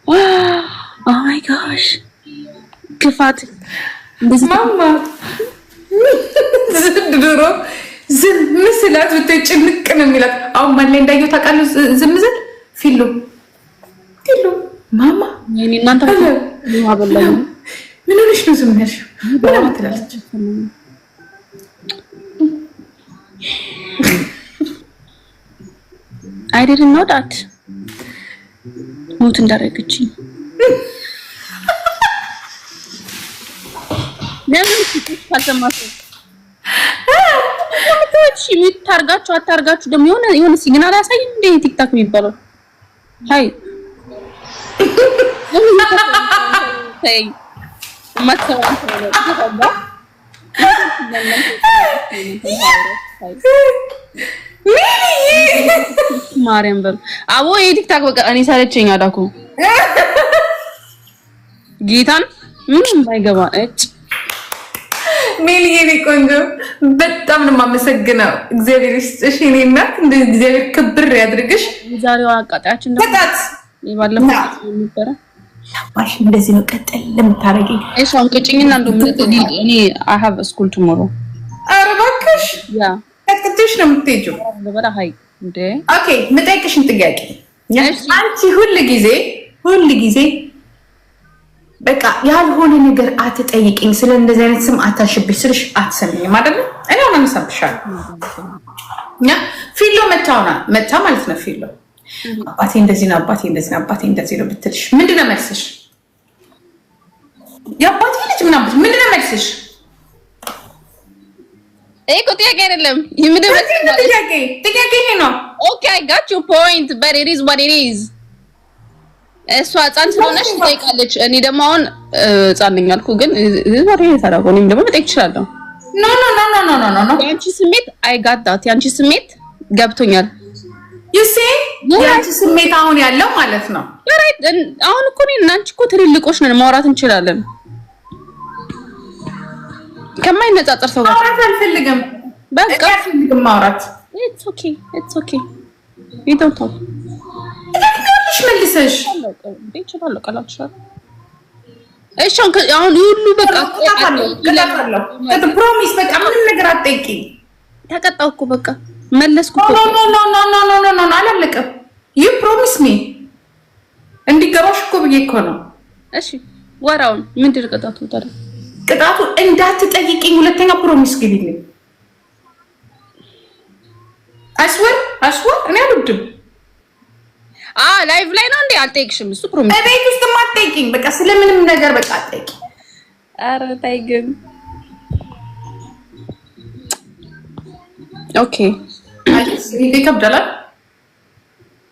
Oh my gosh፣ ክፋት። ማማ ድሮ ዝም ስላት ብታይ ጭንቅ ነው የሚላት። አሁን ማን ላይ እንዳየው ታውቃለህ? ዝም ስል ፊሉ ፊሉ ማማ እናንተ ምን ሆነሽ ነው ዝም ያልሽው? ምናምን ትላለች። I didn't know that mute እንዳደረገችኝ። ለምን ካልሰማችሁ mute ታርጋችሁ አታርጋችሁ ደግሞ የሆነ የሆነ signal አያሳይም እንዴ ቲክታክ የሚባለው? ሀይ ተይ፣ የማትሰማ። ማርያም በሉ አቦ የቲክታክ በቃ እኔ ሰለቸኝ። አዳኩ ጌታን ምንም ባይገባ እጭ። ሜሊ የኔ ቆንጆ በጣም ነው የማመሰግነው። እግዚአብሔር ይስጥሽ የኔ እናት፣ እንደ እግዚአብሔር ክብር ያድርግሽ። የዛሬዋ አቃጣያችን ደግሞ ቅጣት የባለፈው ነበረ። ባሽ እንደዚህ ነው ቀጠል ለምታረጊኝ። እሺ አሁን ቅጭኝና እንደውም እኔ I have school tomorrow። ኧረ እባክሽ። Yeah። ቀጥቅጥሽ ነው የምትሄጂው? ልበላ ሀይ እንዴ። Okay፣ የምጠይቅሽን ጥያቄ፣ አንቺ ሁል ጊዜ ሁል ጊዜ በቃ ያልሆነ ነገር አትጠይቅኝ፣ ስለ እንደዚህ አይነት ስም አታሽብሽ ስልሽ አትሰሚኝም አይደለ? እኔ አሁን አነሳብሻለሁ። እኛ ፊሎ መታውና መታ ማለት ነው። ፊሎ አባቴ እንደዚህ ነው፣ አባቴ እንደዚህ ነው፣ አባቴ እንደዚህ ነው ብትልሽ ምንድን ነው መልስሽ? የአባቴ ልጅ ምናምን ምንድን ነው መልስሽ? ይሄ እኮ ጥያቄ አይደለም። የምድር ጥያቄ ጥያቄ ይሄ ነው። Okay, I got your point, but it is what it is። እሷ ህፃን ስለሆነች ትጠይቃለች። እኔ ደግሞ አሁን ህፃን ነኝ አልኩ፣ ግን what it is አደረገው። እኔም ደግሞ መጠየቅ እችላለሁ። No, no, no, no, no, no, no። የአንቺ ስሜት I got that። የአንቺ ስሜት ገብቶኛል። You see፣ የአንቺ ስሜት አሁን ያለው ማለት ነው። Right፣ አሁን እኮ እኔ እና አንቺ እኮ ትልልቆች ነን፣ ማውራት እንችላለን። ከማይነጻጸር ሰው ጋር ማውራት አልፈልግም። በቃ አልፈልግም ማውራት። It's okay, it's okay, you don't talk። ትደግሚያለሽ መልሰሽ። እችላለሁ፣ ቀላል እችላለሁ። እሺ አሁን ሁሉ በቃ Promise፣ በቃ ምንም ነገር አትጠይቂኝ። ተቀጣው እኮ፣ በቃ መለስኩ እኮ። No, no, no, no, no, no, no፣ አላለቀም። You promise me፣ እንዲገባሽ እኮ ብዬ እኮ ነው። እሺ ወራውን ምንድን ቅጣቱ ታዲያ? ቅጣቱ እንዳትጠይቂኝ ሁለተኛ promise ግቢልኝ። I swear, I swear፣ እኔ አልወድም። አ live ላይ ነው እንዴ? አልጠይቅሽም። እሱ promise እቤት ውስጥ አትጠይቂኝ። በቃ ስለምንም ነገር በቃ አትጠይቂኝ። ኧረ ተይ ግን። Okay። ይከብዳል።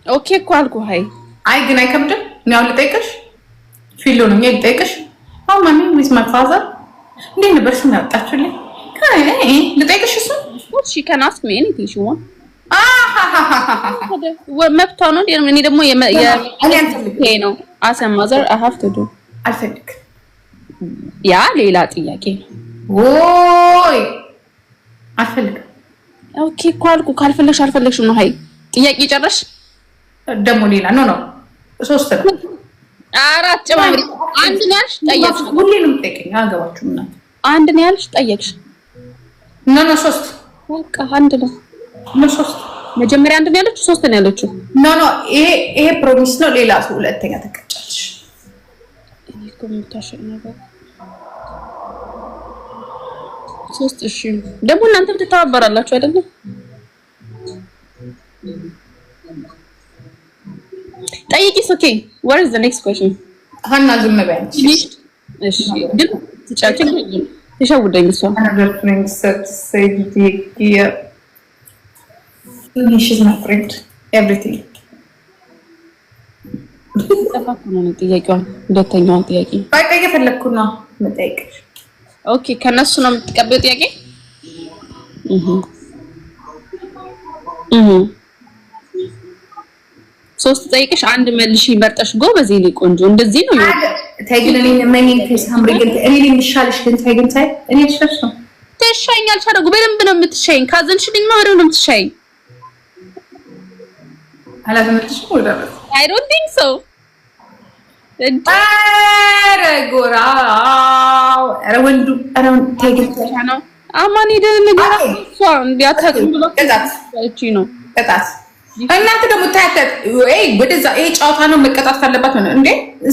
Okay እኮ አልኩህ። ሀይ። አይ ግን አይከብድም። እኔ አሁን ልጠይቅሽ፣ ፊሎ ነው ልጠይቅሽ። አሁን mommy with my father እንዴት ነበር ስም ያወጣችሁልኝ? ልጠይቅሽ እሱ She can ask me anything she want፣ መብቷ ነው። እኔ ደግሞ ነው as a mother I have to do። አልፈልግም። ያ ሌላ ጥያቄ ነው። ወይ አልፈልግም። Okay እኮ አልኩህ። ካልፈለግሽ አልፈለግሽም ነው። ሀይ ጥያቄ ጨረሽ? ደግሞ ሌላ፣ no, no፣ ሶስት ነው። አራት ጨማምሪ። አንድ ነው ያልሽ፣ ጠየቅሽ። ሁሌ ነው የምጠይቀኝ። አያገባችሁም እናት። አንድ ነው ያልሽ፣ ጠየቅሽ። No, no፣ ሶስት። በቃ አንድ ነው። No፣ ሶስት። መጀመሪያ አንድ ነው ያለችው፣ ሶስት ነው ያለችው። No, no፣ ይሄ promise ነው። ሌላ ሁለተኛ ትቀጫለሽ። እኔ እኮ የምታሸው ነገር ሶስት። እሺ ደግሞ እናንተም ትተባበራላችሁ አይደለም? ጠይቂ። Okay, what is the next question? ሀና ዝም በይ አንቺ። እሺ ግን ትጫጭ ትሸውደኝ እሷ። Another friend said say yeah. She's my friend. Everything. ጠፋ እኮ ነው ጥያቄዋን፣ ሁለተኛዋን ጥያቄ። በቃ እየፈለግኩ ነው የምጠይቅሽ። Okay፣ ከነሱ ነው የምትቀበለው ጥያቄ? እህ እህ ሶስት ጠይቅሽ አንድ መልሽ መርጠሽ። ጎበዝ የኔ ቆንጆ፣ እንደዚህ ነው። ተይ ግን እኔ መኝን ተይ ሳምሪ፣ ግን እኔ የሚሻልሽ ግን ተይ ግን ተይ እኔ ልሻልሽ ነው። ትሻኛለሽ አደረጉ። በደንብ ነው የምትሻይኝ። ካዘንሽልኝማ በደንብ ነው የምትሻይኝ። አላዘመትሽም ወደ I don't think so። ኧረ ጎራው፣ ኧረ ወንዱ፣ ኧረ ተይ ግን ተይ። ነው አማን ሄደን ነገር እሷ እንዲህ አታውቅም ብሎ ቅጣት። እቺ ነው። ቅጣት። እናንተ ደግሞ ታያተ ወይ ወደዛ፣ ይሄ ጨዋታ ነው። መቀጣት ካለባት ነው እንዴ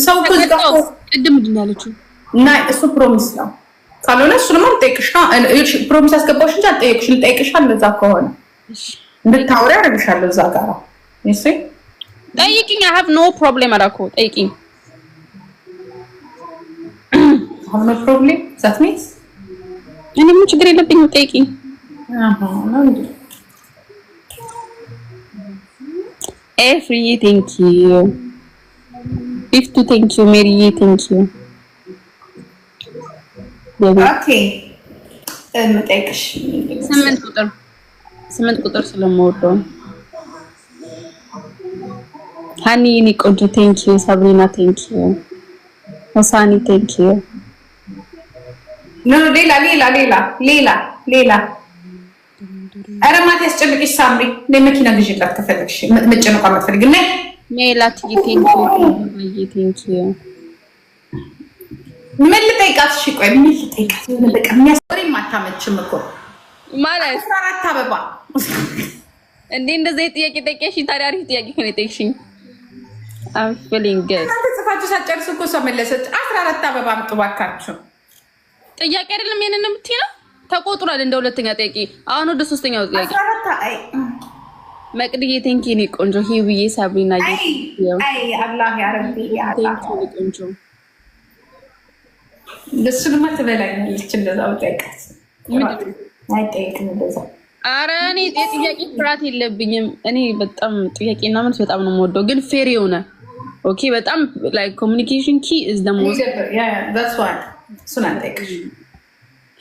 ሰው እኮ እዚህ ጋር እኮ ቅድም ምንድን ነው ያለችው? እና እሱ promise ነው። ካልሆነ እሱንማ ልጠይቅሽ ነው። Promise አስገባሽ እንጂ አልጠየቅሽ። ልጠይቅሽ እንደዛ ከሆነ እንድታወሪ አደርግሻለሁ እዛ ጋር። እሺ። ጠይቂኝ። I have no problem አላልኩ። ጠይቂኝ። Have no problem, that means እኔ ምን ችግር የለብኝም። ጠይቂኝ። አሃ ነው እንዴ? ኤፍሪ thank you፣ ቢፍቱ thank you፣ ሜሪዬ thank you። Okay። የምጠይቅሽ 8 ቁጥር፣ 8 ቁጥር ስለምወደው። ሀኒ የኔ ቆንጆ thank you። ሳብሪና thank you። ሆሳኒ thank you። No፣ ሌላ፣ ሌላ፣ ሌላ፣ ሌላ፣ ሌላ። ኧረ ማት ያስጨንቅሽ ሳምሪ። ነይ መኪና ግዢላት ከፈለግሽ፣ መጨነቋ የምትፈልግ ነይ። ሜላትዬ thank you። Thank you። ምን ልጠይቃት? እሺ ቆይ ምን ልጠይቃት? የሆነ በቃ የሚያስወሬም አታመችም እኮ። ማለት 14 አበባ። እንዴ፣ እንደዚህ ጥያቄ ጠየቅሽኝ? ታዲያ አሪፍ ጥያቄ እኮ ነው የጠየቅሽኝ። I'm feeling good። እናንተ ጽፋችሁ ሳትጨርሱ እኮ እሷ መለሰች። 14 አበባ አምጡ ባካችሁ። ጥያቄ አይደለም ይሄንን የምትይ ነው። ተቆጥሯል እንደ ሁለተኛ ጥያቄ። አሁን ወደ ሶስተኛው ጥያቄ። 14 አይ። መቅድዬ thank you የኔ ቆንጆ። ሂውዬ፣ ሳብሪና። አይ አይ፣ አላህ ያ ረቢ ያ አላህ። Thank you የኔ ቆንጆ። እሱንማ ትበላኛለች። እንደዛ ብጠይቃት አይጠይቅም እንደዛ። አረ እኔ የጥያቄ ፍርሃት የለብኝም። እኔ በጣም ጥያቄና መልስ በጣም ነው የምወደው፣ ግን fair የሆነ okay። በጣም like communication key is the most እሱን አልጠይቅሽም።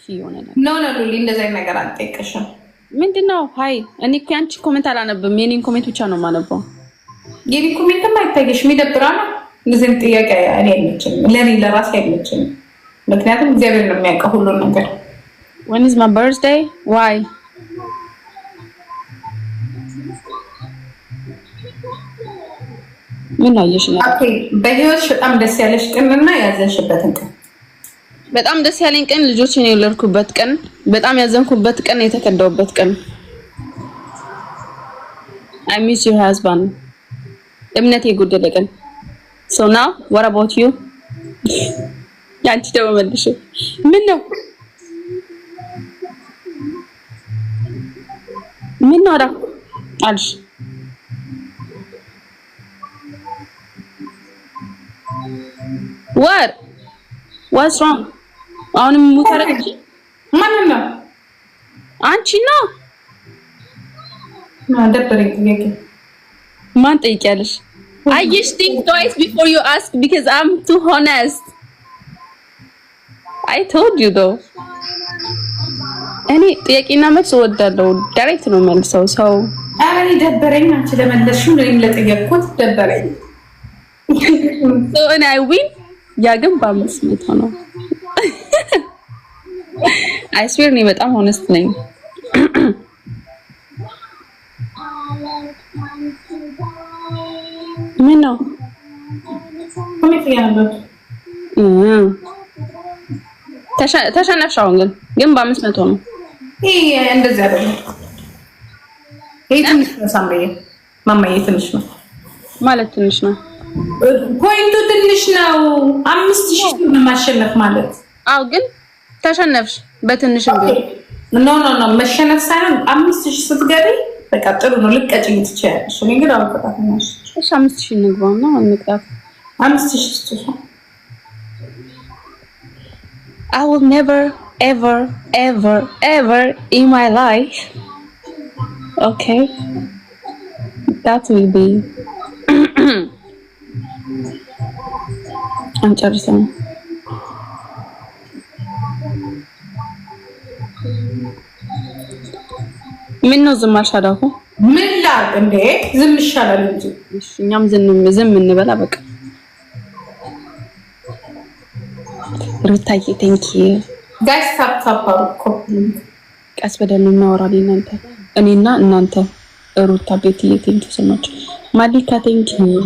Key የሆነ ነገር። No, no, ሉሊ፣ እንደዚ አይነት ነገር አልጠይቅሽም። ምንድን ነው? Hi፣ እኔ እኮ ያንቺ comment አላነብም፣ የኔን comment ብቻ ነው የማነበው። የኔ comment ም አይታየሽም። ይደብራል። እንደዚህ አይነት ጥያቄ እኔ አይመቸኝም፣ ለእኔ ለራሴ አይመቸኝም። ምክንያቱም እግዚአብሔር ነው የሚያውቀው ሁሉን ነገር። When is my birthday? Why? ምን አየሽ ነው? Okay፣ በህይወትሽ በጣም ደስ ያለሽ ቀንና ያዘንሽበትን ቀን። በጣም ደስ ያለኝ ቀን ልጆችን የወለድኩበት ቀን፣ በጣም ያዘንኩበት ቀን የተከዳሁበት ቀን። I miss your husband። እምነት የጎደለ ቀን። So now what about you? ያንቺ ደግሞ መልሽ። ምን ነው፣ ምን ነው አዳ አልሽ? What? What's wrong? አሁንም mute አደረግሽ? ማንን ነው? አንቺ ነው። ደበረኝ ጥያቄ። ማን ጠይቂያለሽ? አየሽ፣ think twice before you ask because I'm too honest. I told you though. እኔ ጥያቄና መልስ እወዳለሁ። Direct ነው መልሰው ሰው። ኧረ እኔ ደበረኝ። አንቺ ለመለስሽው እኔም ለጠየቅኩት ደበረኝ። So እኔ I win። ያ ግን በ500 ነው። I swear እኔ በጣም honest ነኝ። ምን ነው? Comment እያነበብኩ። ተሸነፍሽ። አሁን ግን በ500 ነው። ይሄ እንደዚህ አይደለም። ይሄ ትንሽ ነው ሳምሪዬ፣ ማማዬ፣ ትንሽ ነው። ማለት ትንሽ ነው። Point ኡ ትንሽ ነው። 5,000 ማሸነፍ ማለት። አዎ ግን ተሸነፍሽ በትንሽም ቢሆን። No, no, no፣ መሸነፍ ሳይሆን 5,000 ስትገቢ በቃ ጥሩ ነው። ልቀጭኝ ትችያለሽ። እኔ ግን አልቀጣትም። እሺ፣ 5,000 እንግባና እንቅጣት። 5,000 ስትሽ I will never ever ever ever in my life, okay, that will be አንጨርሰውም። ምን ነው ዝም አልሽ አዳኩ? ምን ላድርግ እንዴ? ዝም ይሻላል እንጂ። እሺ፣ እኛም ዝም ዝም እንበላ በቃ። ሩታዬ thank you። Guys, tap tap አድርጉ። ቀስ በደል እናወራለን እናንተ እኔና እናንተ። ሩታ ቤትዬ thank you so much። ማሊካ thank you።